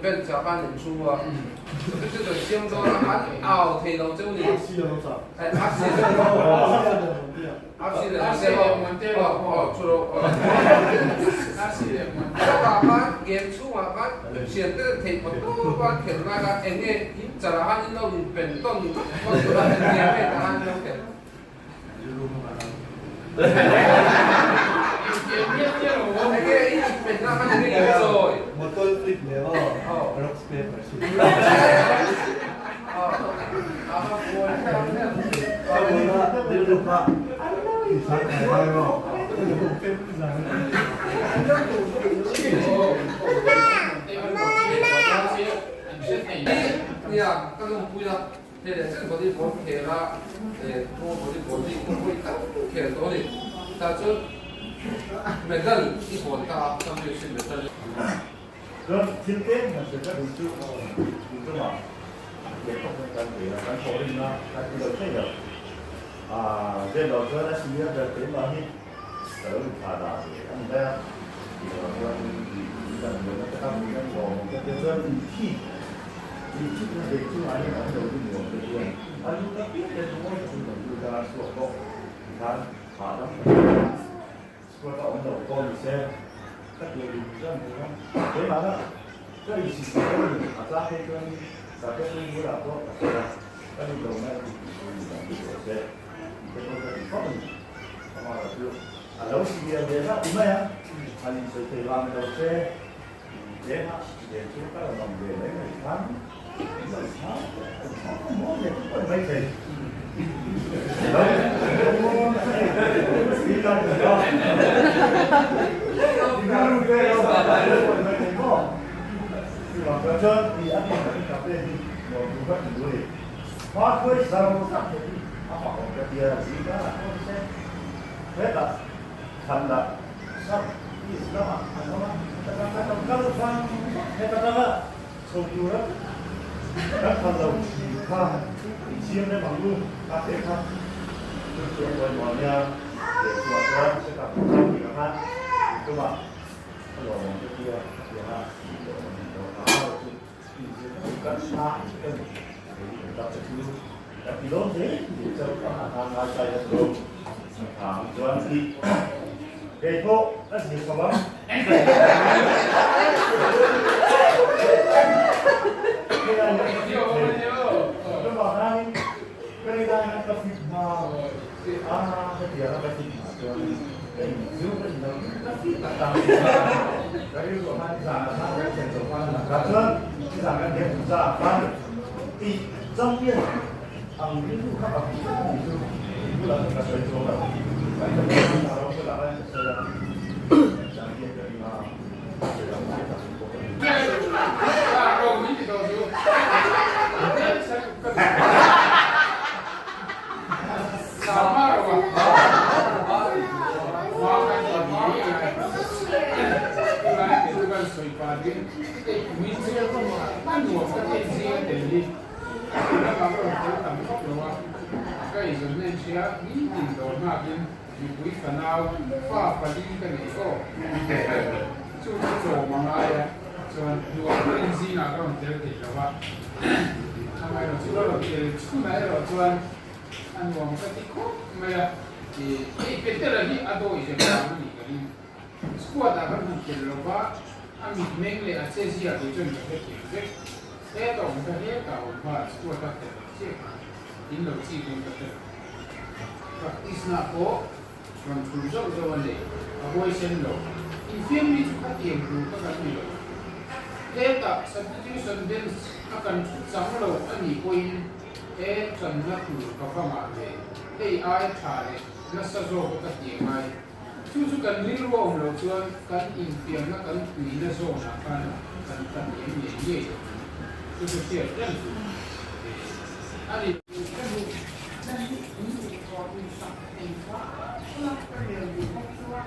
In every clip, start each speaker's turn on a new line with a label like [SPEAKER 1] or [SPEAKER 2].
[SPEAKER 1] Bench ah khan in thu a, chu chu siam dawn a, an au thei lo cheu ni. Game chhungah khan thian te theih phawt tawp a khelh lai khan eng nge in char ah khan in lo in pen tawn vak tur a eng nge nge tah khan in lo khelh. Eng nge in in pen na khan eng nge in chawi. Nia ka lawmpui a, hei leh chen volleyball khel a, pro volleyball league pawh vawi tam khel tawh a ni. Tah chuan medal i hawn ta a, championship medal.
[SPEAKER 2] Chuan thil tlem han sawi ka duh chu tun tumah leh khawp hian kan bei a, kan thawhrimna kan ti lo thei lo. Zet lo chuan a senior ber keimah hi ka lo inthlah dah ve a ni mai a, tih loh chuan kan buaina te kha min an lawm awm ka tia chuan inthik inthikna bei chungah hian an lo rin nuam te chuan a lut apiang te chu ngawi takin kan lut a, a chhuak bawk tikhan hahdam takin Squad a awm lo pawh ni se, ka tih dik chuan tur a, keimah lah ka insit lo a ni, a tlak phei chuan Sate pui bulah pawh ka sawi a, ka lut lo mai tih tih pawh ni dan ni rawh se, tih te pawh ka ti fak a ni. Amaherawh chu a lo si lian ve zat ti mai a, han insawi thei vang ni lo se, tlema lian chu ka rawn awm ve mai mai khan lo chhang mawi leh pawh ni mai thei. Kan phal lo tih kha i chiang rem ang u a te kha chu chu a pawimawh nia leh chhuah chuan se tak tak tih ang a tum a a lawmawm te tia a piang a tih lawmawm ni lo a ho chu inzir na kan hna ka ni kei tak te chu ka ti lawm hle tih chu a han han ngai sai a chu thang chuan tih kei pawh ka zir chho ang.
[SPEAKER 3] Mipui fanau fa pali ka nei aw. Chu chu tlawm a ngai a, chuan hnuai pawhin zingah ka rawn tel thei lo va. Amaherawhchu ka rawn tel chhunah erawh chuan a nuam ka ti khawp mai a. Hei Petera hi a dawi zem vang a nih ka ring. Squad ah kan han tel lo va, a mitmeng leh a che zia kei chuan ka hrethiam vek. Heta awm kha heta awm kha squad a tel lo chiah kha. In lo chi dawn ka hre lo. Practice na pawh rawn thul zauh zauh a nei, a huaisen lo. Infiam mi chu khatiang tur ka kan ni lo. Hetah substitution bench a kan thu chang lo a nih pawhin e tanna tur ka va ngah ve, hei ai tha leh nasa zawk a ka ti angai. Chu chu kan rilru a awm loh chuan kan infiamna kan tuina zawnah khan kan tla hniam ngei ngei lo. Chu chu hriat reng tur a ni.
[SPEAKER 4] Ka duh, ka duh, min duh tawh in sak thei fai. a, ka nel duh bawk chu a,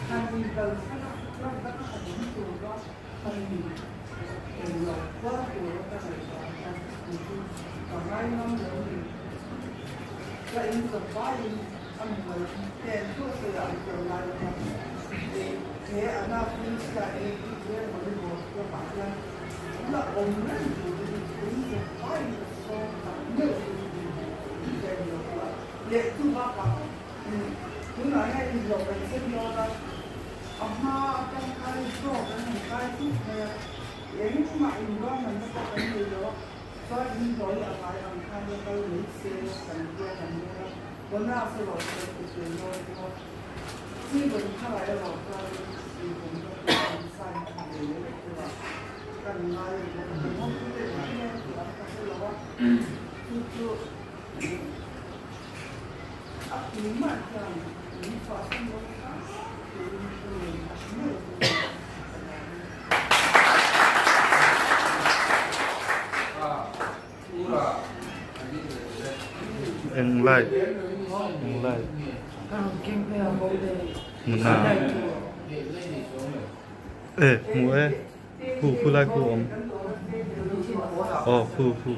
[SPEAKER 4] han inkalsan a, club danga han awm tura han in lo kual tura ka ngaihtuah hian kei chu ka ngaingam lo a ni. Ka inzawpaiin a mual hnen chu a sawi ang tel lai kha he Annapolis-a Electric Rail Volleyball Club-ah hian la awm reng turin inzawpaiin ka sawm tak meuh chu ka en lo a. Leh chu bakah tunah hian inhlawh kan sen dawn a, a hma atang khan chaw kan han kai thut mai a, engmah inruahmanna pawh kan nei lo a, chuan inhlawh hi a ngai ang khan la kal mai se kan tia kan rel a, bonus erawh chu kan pe tel dawn bawk a, season tharah erawh chuan inhawmna tur kan sign a ni ve leh vek turah kan ngai a ni bawk a, kan hotute engtin nge tih ang ka hre lo a, chu chu. A tumah hian min chhuahsan lo hram turin ka ngen tak meuh chu ka lawm e.
[SPEAKER 5] Eng lai eng lai hmuna e hmu e khu khu lai khu awm aw khu khu.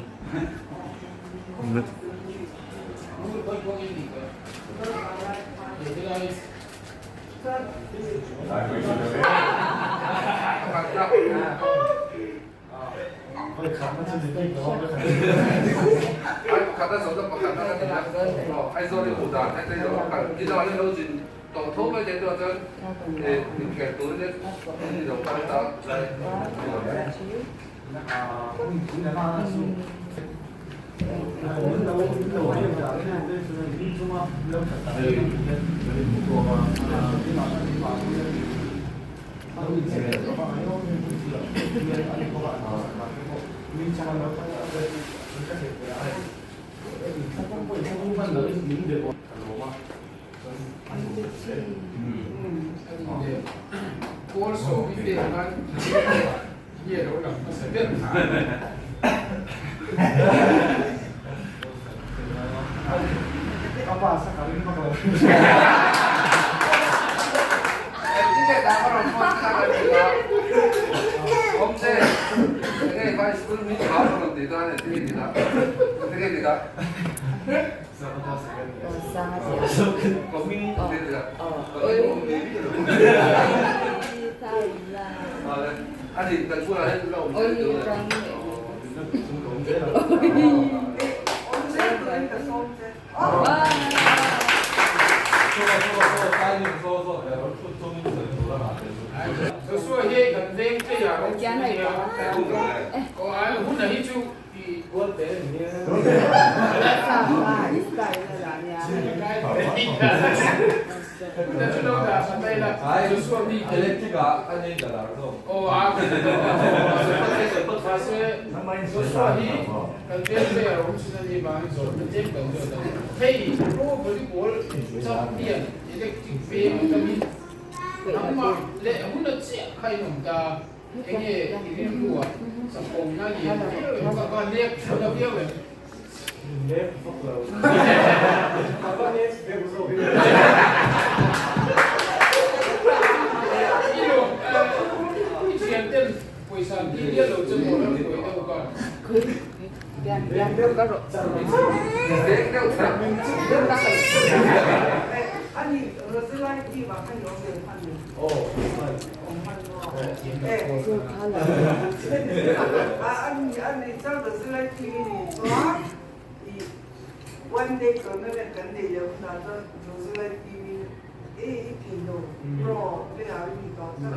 [SPEAKER 3] Pawl sawm i pek khan nge lo lang hmasa ber Joshua hi kan veng player rawng chu nia aw ai hun a hi chu Enge i rilru ah chakawmna lian viau em? Ka va lek tha viau em?
[SPEAKER 2] Lek vak lo. Ka va lek deuh zawk in.
[SPEAKER 3] I lo i thian ten pawisa an ti dial lo che maw ram buai deuh ka.
[SPEAKER 4] Ani Roselai team ah khan i awm ve hman em? One day tournament kan nei leh hunah chuan Rosalind team in e i thei lo pro player i ni tawh chuan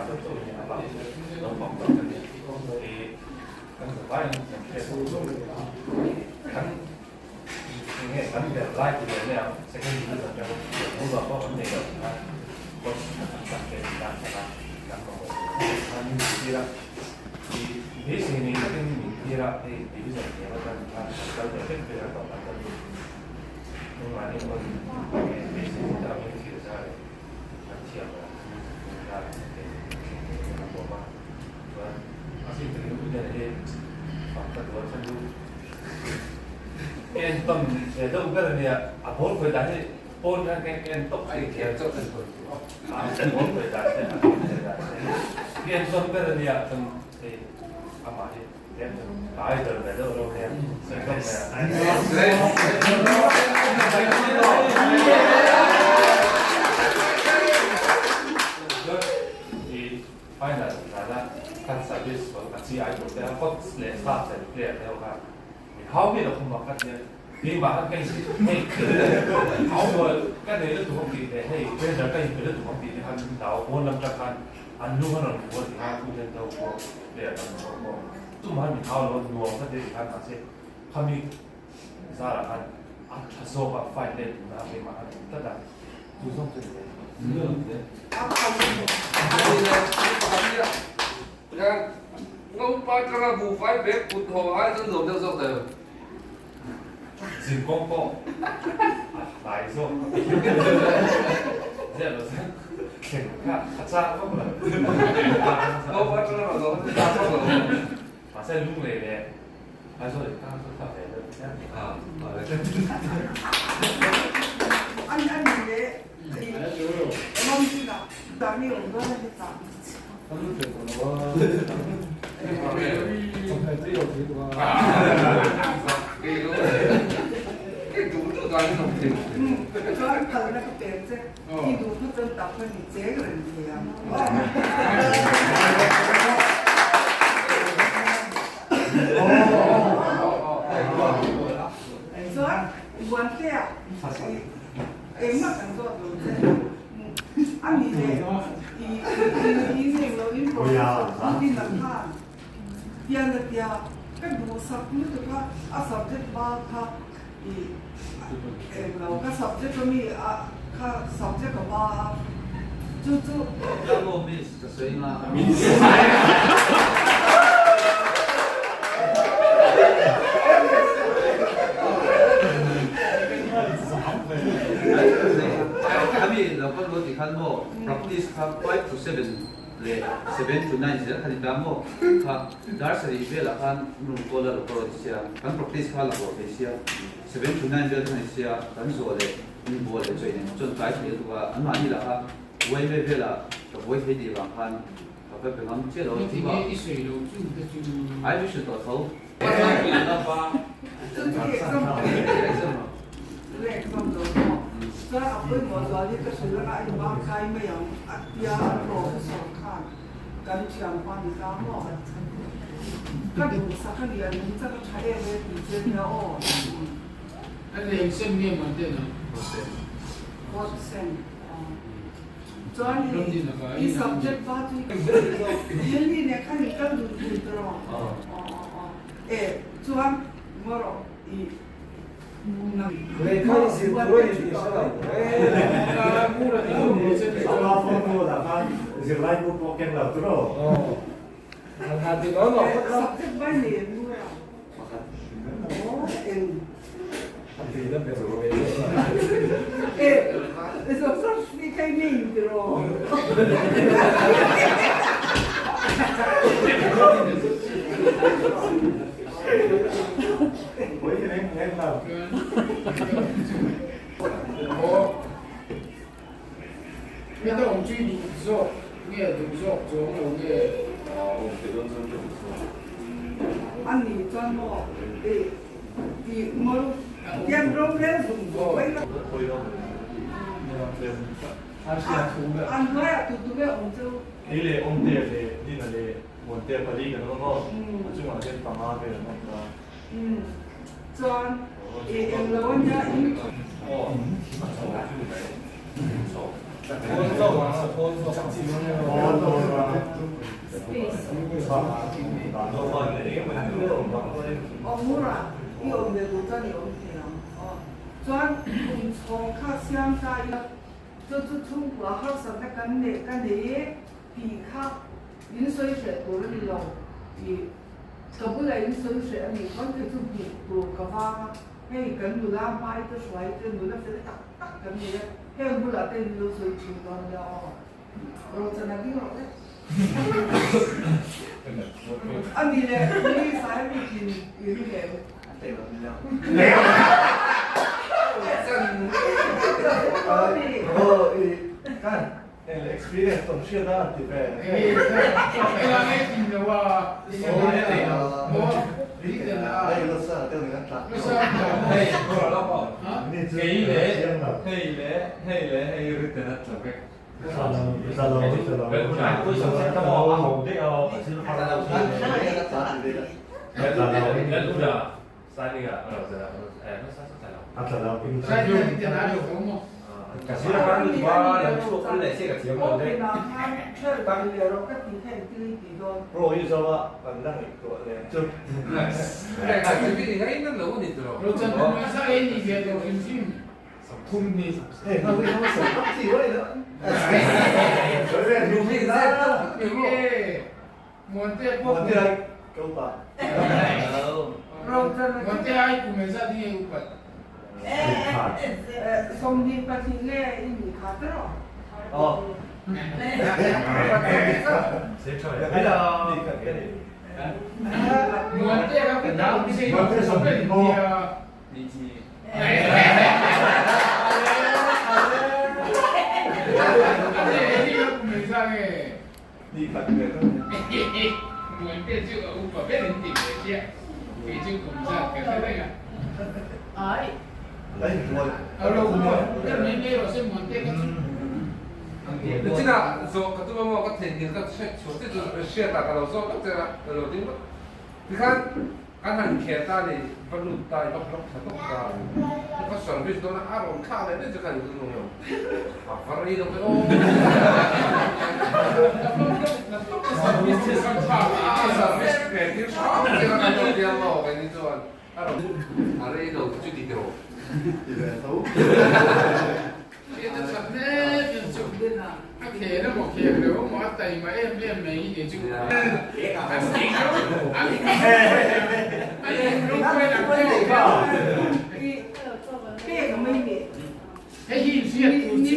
[SPEAKER 6] chauh chauh hi a bak naupang tak a ni. I kan zavaiin kan hriat kan enge kan ber lai ti leh mai ang second division te pawh bula pawh kan nei lo kha coach tha tak tak te tan chhan a kan mamawh khan min tir a i beisei nei takin min tir a hei division hniam atan khan kan kal ve vek vel a tawp ah chuan Nangmahni pawn beisei nei tak min thil zar leh kan thiam lo min zar leh te thleng thei hian a bawm a chuan a zing takin u nen hi fak ka duh a chuan chu en tawn ve deuh ber a nia a ball khawi dan hi pawn hian ka en tawp
[SPEAKER 1] a inthiam chauh en tawn chu
[SPEAKER 6] a ball khawi dan te a ball khawi dan te hi en tawn ber a nia chuan hei amah hi Tumah min hau lo nuam ka ti khan mahse khami zarah khan a tha zawk a fight let duhna a keimah khan awm tlat a chu zawng chu ni ve.
[SPEAKER 1] Ngopa atanga buhfai bag kut haw ai chuan nuam deuh zawk daih.
[SPEAKER 6] Zin kawng pawh a hlai zawk ziah lo chuan thleng kha a chak vak lo. Mahse lunglei leh Aizawl in tang chu hla ve deuh hian.
[SPEAKER 4] Aw Mura, i awm ve duh chuan i awm thei ang aw. Chuan kum chhawng kha siam ta ila, chu chu chhungkua harsatna kan neih ka nei e tih kha in sawi hreh tur a ni lo. I ka bulah in sawi hreh a nih chuan kei chu hmuh tur ka vang a, hei kan nula hmai te hruai te nula fel tak tak kan nei a, heng bulah te in lo sawi thin dawn nia aw. Rochana ding rawh le. A ni le, ni sai mi tin i ri lem.
[SPEAKER 2] Experience tawng hriat a ti ve.
[SPEAKER 6] Hei le hei le hei written a tla vek.
[SPEAKER 1] Kan han khel ta ni, va lut ta i va block tha tawk ta. Va service dawn a, a rawn thlak leh daih chu kha ni lo. A va rei lo ve aw. A service ve tir hram che kha kan lo tia maw kei ni chuan a rawn a rei lo chu ti tawh.
[SPEAKER 3] A khel emaw khel lo emaw a taima em em mai hi ni chu hei hi hriat tur chu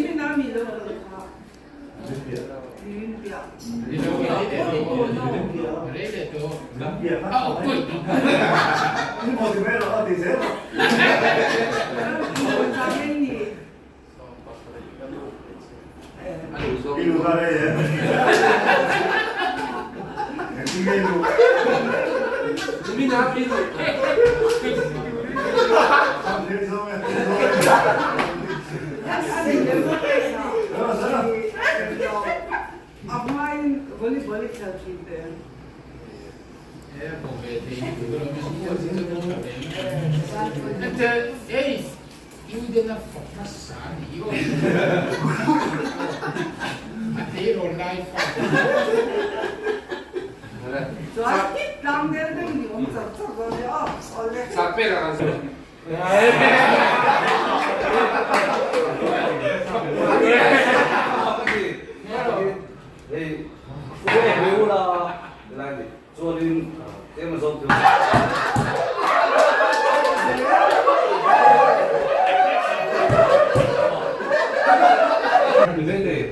[SPEAKER 3] Uden a fawk hmasa a ni aw. A tleirawl lai fa.
[SPEAKER 4] Chuan tlang del deuh ni awm char char dawn e aw. Awle.
[SPEAKER 1] Sap pek a kan sawi.
[SPEAKER 6] Hei, ula lai ni. Chuanin tlem a zawm thil.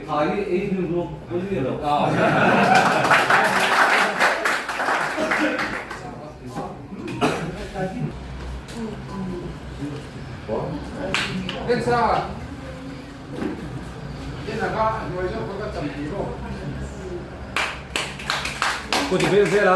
[SPEAKER 6] Thai hi ei hnu hnu pawn ni lo.
[SPEAKER 1] En sa.
[SPEAKER 6] Ku ti vel zel a.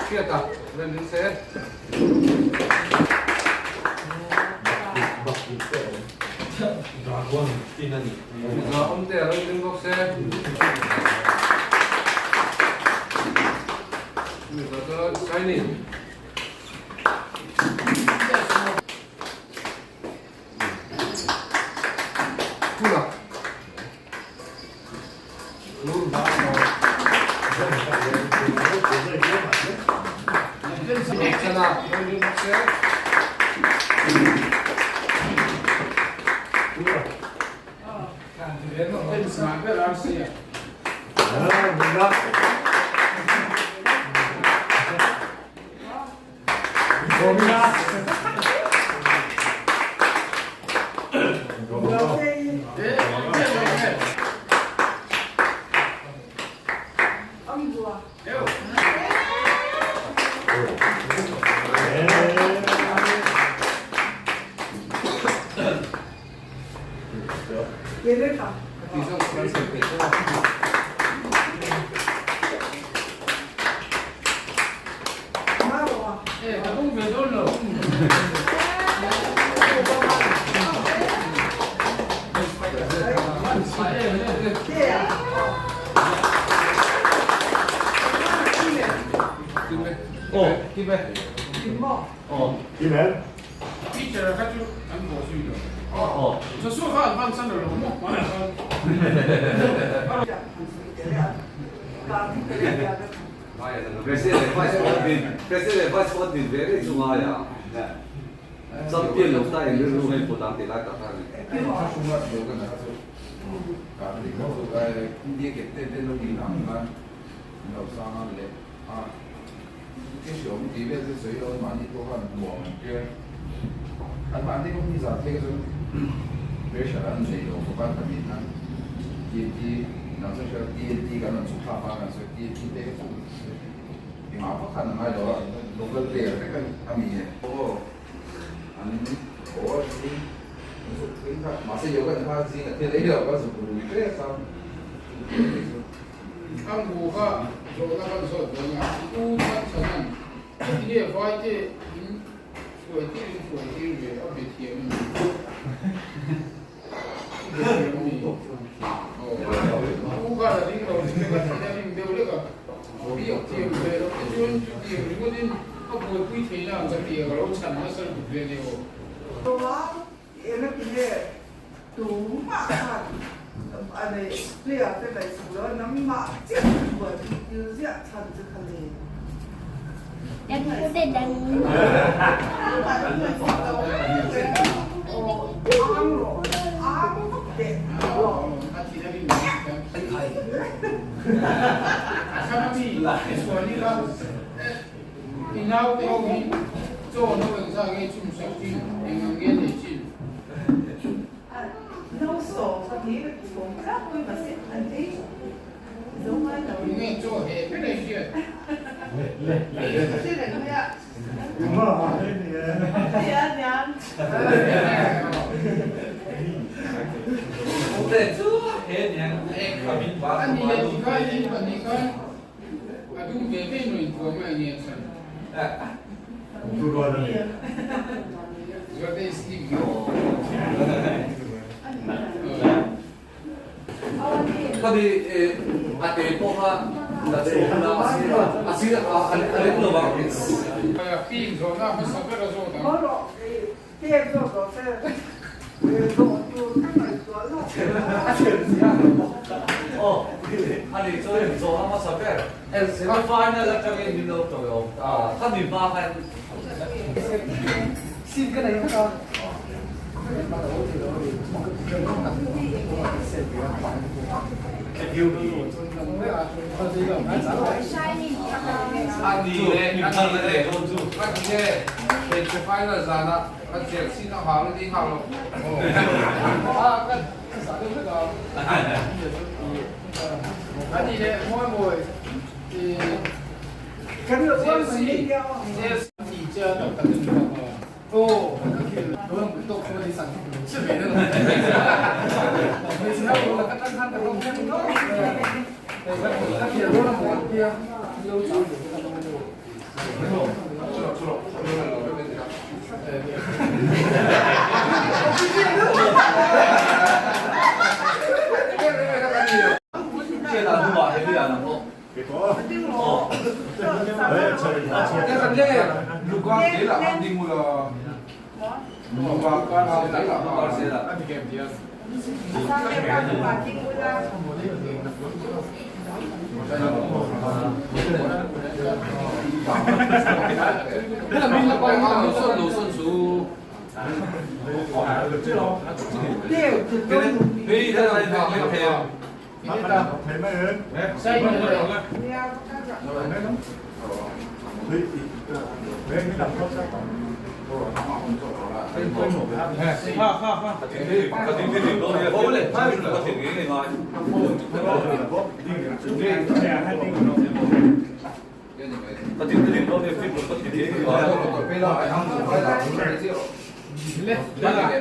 [SPEAKER 1] Hriata rawn ding se.
[SPEAKER 6] Dragon tin a ni.
[SPEAKER 1] Mizo awmte a rawn ding bawk se. Mizo chu Shiny.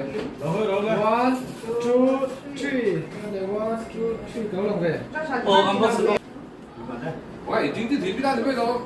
[SPEAKER 1] One, two, three. One, two, three. 喂，整啲甜啲啦，做咩到？